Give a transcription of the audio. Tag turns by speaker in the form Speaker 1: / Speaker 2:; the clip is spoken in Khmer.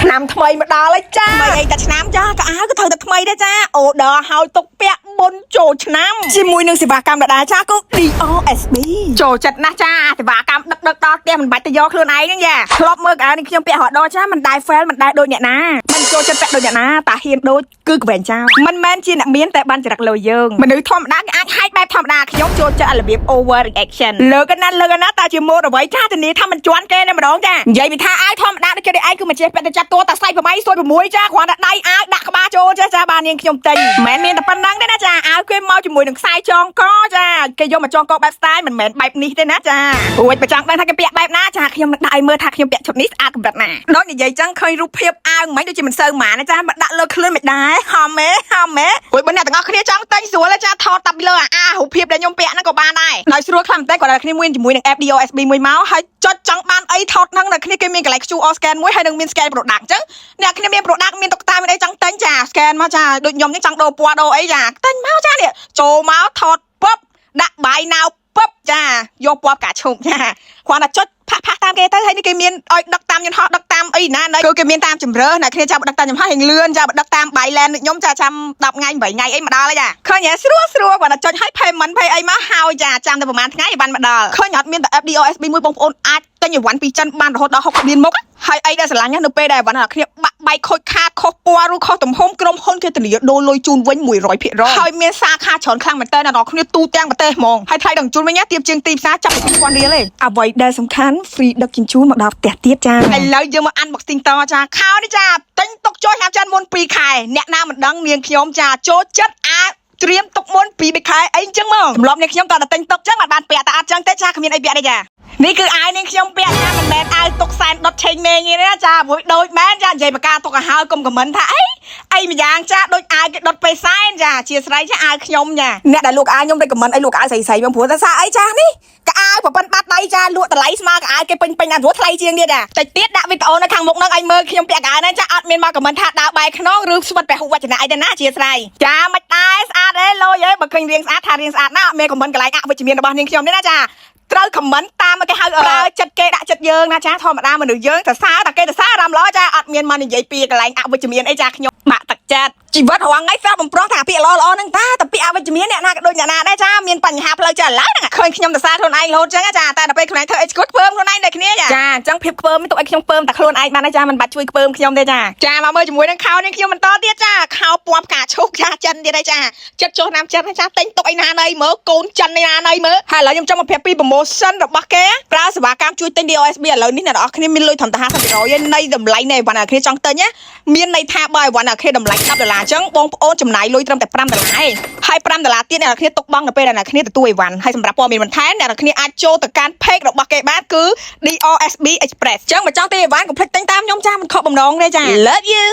Speaker 1: ឆ្នាំថ្មីមកដល់ហើយចាថ្មីអីតែឆ្នាំចាក៏អាវក៏ត្រូវតែថ្មីដែរចាអូដឺហើយទុកពាក់មុនចូលឆ្នាំជាមួយនឹងសេវាកម្មដដែលចាគឺ DOSB ចូលចិត្តណាស់ចាសេវាកម្មដឹកដឹកដល់ផ្ទះមិនបាច់ទៅយកខ្លួនឯងហ្នឹងយ៉ាធ្លាប់មើលកៅអៅនេះខ្ញុំពាក់រដចាមិនដែល fail មិនដែលដូចអ្នកណាមិនចូលចិត្តពាក់ដូចអ្នកណាតាហ៊ានដូចគឺក្វែងចោលមិនមែនជាអ្នកមានតែបានចរិតលើយើងមនុស្សធម្មតាគេអាចហែកបែបធម្មតាខ្ញុំចូលចិត្តរបៀប over reaction លើកណាលើកណាតាជាម៉ូដអ្វីចាធានាថាមិនជន់គេតែម្ដងចានិយាយពីថាអាវធម្មតាដូចគេឯងគឺមិនចេះពាក់ទៅចាត់តួតែសាច់8សួយ6ចាគ្រាន់តែដៃអាវដាក់ក្បាលចូលចាចាបាននាងខ្ញុំទិញមិនមែនមានតែប៉ុណ្្នឹងទេណាចាអាវគេមកជាមួយនឹងខ្សែចងកចាគេយកមកចងកបែប style មិនមែនបែបនេះទេណាចារួចបើចង់ដឹងថាគេពាក់បែបណាចាខ្ញុំនឹងដាក់ឲ្យមើលថាខ្ញុំពាក់ឈុតនេះស្អាតកម្រិតណាដូចនិយាយចឹងឃើញរូបភាពអាវមិនដូចជាមិនសូវហ្មងណាចាមកដាក់លើខ្លួនមិនដែរហំហេហំហេរួចបើអ្នកទាំងអស់គ្នាចង់ទិញស្រួលចាថតតាពីលើអារូបភាពដែលខ្ញុំពាក់ហ្នឹងក៏បានដែរដោយស្រួលខ្លាំងមែនតើគាត់ឲ្យគ្នាមួយជាមួយនឹង app DOSB មួយមកហើយចុចចង់បានអីថតហ្នឹងអ្នកគ្នាគេមានកន្លែង QR scan មួយហើយនឹងមាន scan product អញ្ចឹងអ្នកគ្នាមាន product មានតុក្កតាមានអីចង់ទិញចា scan មកចាដូចខ្ញុំនេះចង់ដូរពណ៌ដូរអីចាទិញមកចានេះចូលមកថតពឹបដាក់បាយណៅពឹបចាយកពណ៌ផ្កាឈូកចាគ្រាន់តែចុចផាសផាសតាមគេទៅហើយនេះគេមានឲ្យដឹកតាមយន្តហោះដឹកតាមអីណាណីគឺគេមានតាមជំរើសអ្នកគ្នាចាំដឹកតាមយន្តហោះរៀងលឿនចាដឹកតាមបៃឡែនដូចខ្ញុំចាចាំ10ថ្ងៃ8ថ្ងៃអីមកដល់ហើយចាឃើញហ៎ស្រួលស្រួលគ្រាន់តែចុចឲ្យ payment pay អីមកហើយចាចាំតែប្រហែលថ្ងៃឲ្យបានមកដល់ឃើញអត់មានតែ app DOSB មួយបងប្អូនអាចទិញអីវ៉ាន់ពីចិនបានរហូតដល់60លានមុខហើយអីដែលស្រឡាញ់នៅពេលដែលអីវ៉ាន់អ្នកគ្នាបាក់បែកខូចខាតខុសពណ៌ឬខុសទំហំក្រុមហ៊ុនគេធានាដូរលុយជូនវិញ100%ហើយមានសាខាច្រើនខ្លាំងមែនតើអ្នកនរគ្នាទូទាំងប្រទេសហ្មងហើយថ្លៃដឹកជូនវិញទៀបជាងទីផ្សារចាប់ពី2000រៀលទេអ្វីដែលសំខាន់ free ដឹកជញ្ជូនមកដល់ផ្ទះទៀតចាឥឡូវយើងមក unboxing តចាខោនេះចាទិញទុកចូលឆ្នាំចិនមុន2ខែអ្នកណាមិនដឹងនាងខ្ញុំចាចូលចិត្តអាត្រៀមទុកមុន2 3ខែអីចឹងមកទម្លាប់នេះខ្ញុំតតែទិញទុកចឹងបានបានពាក់តែអត់ចឹងទេចាគ្មានអីពាក់ទេចានេះគឺអាវនាងខ្ញុំពាក់ចាមិនមែនអាវទុកសែនដុតឆេងមេងទេណាចាមួយដូចមែនចានិយាយបកាទុកឲ្យហើយកុំ comment ថាអីអីម្យ៉ាងចាដូចអាវគេដុតពេលសែនចាជាស្រ័យចាអាវខ្ញុំចាអ្នកដែលលក់អាវខ្ញុំ recommend អីលក់អាវស្រីស្រីបងព្រោះតែសាអីចានេះកអាវប្រប៉ុនបាត់ដៃចាលក់តម្លៃស្មើកអាវគេពេញពេញអាព្រោះថ្លៃជាងទៀតចាតិចទៀតដាក់វីដេអូនៅខាងមុខហ្នឹងឲ្យមើលខ្ញុំពាក់កអាវហ្នឹងចាអត់មានមក comment ថាដើរបែកខ្នងឬស្វិតពហុវចនៈអីទេណាជាស្រ័យចាមិនដែរស្អាតទេលយហ៎បើឃើញរៀងស្អាតថារៀងស្អាតណាអត់មាន comment កន្លែងអវិជ្ជមានរបស់នាងខ្ញុំទេណាចាត្រូវ comment តាមគេហៅប្រើចិត្តគេដាក់ចិត្តយើងណាចាធម្មតាមនុស្សយើងសរសើរតែគេសរសើរអារម្មណ៍ល្អចាអត់មានមកនិយាយពីកន្លែងអវិជ្ជមានអីចាខ្ញុំបាក់ទឹកចិត្តជីវិតរាល់ថ្ងៃស្រាប់បំប្រោះថាពាក្យល្អល្អហ្នឹងតាតែពាក្យអវិជ្ជមានអ្នកណាក៏ដូចអ្នកណាដែរចាមានបញ្ហាផ្លូវចិត្តឡើយហ្នឹងឃើញខ្ញុំសរសើរខ្លួនឯងរហូតចឹងចាតែដល់ពេលខ្លួនឯងធ្វើអីស្គត់ខ្ពើមខ្លួនឯងដូចគ្នាចាចាអញ្ចឹងភាពខ្ពើមនេះទុកឲ្យខ្ញុំខ្ពើមតែខ្លួនឯងបានទេចាមិនបាច់ជួយខ្ពើមខ្ញុំទេចាចាមកមើលជាមួយនឹងខោនេះខ្ញុំបន្តទៀតចាខោពណ៌ផ្កាឈូកចាចិនទៀតហើយចាចិត្តចុះណាំចិនចាទិញទុកអីណាណីមើលកូនចិនឯណាណីមើលហើយឥឡូវខ្ញុំចង់មកប្រាប់ពី promotion របស់គេប្រើសេវាកម្មជួយទិញ DOSB ឥឡូវនេះអ្នកនរគ្នាមានលុយត្រឹមតែ50%ឯនៃតម្លៃនៃអីវ៉ាន់អ្នកគ្នាចង់ទិញណាមានន័យថាបើអីវ៉ាន់អ្នកគ្នាតម្លៃ10ដុល្លារអញ្ចឹងបងប្អូនចំណាយលុយត្រឹមតែ5ដុល្លារឯងហើយ5ដុល្លារទៀតអ្នកនរគ្នាទុកបង់នៅពេលដែលអ្នកគ្នាទទួលអីវ៉ាន់ហើយសម្រាប់ព័ត៌មានបន្ថែមអ្នកនរគ្នាអាចចូលទៅកាន់ page របស់គេបានគឺ DOSB Express អញ្ចឹងបើចង់ទិញអីវ៉ាន់កុំភ្លេចទិញតាមខ្ញុំចាមិនខកបំណងទេចា Love you.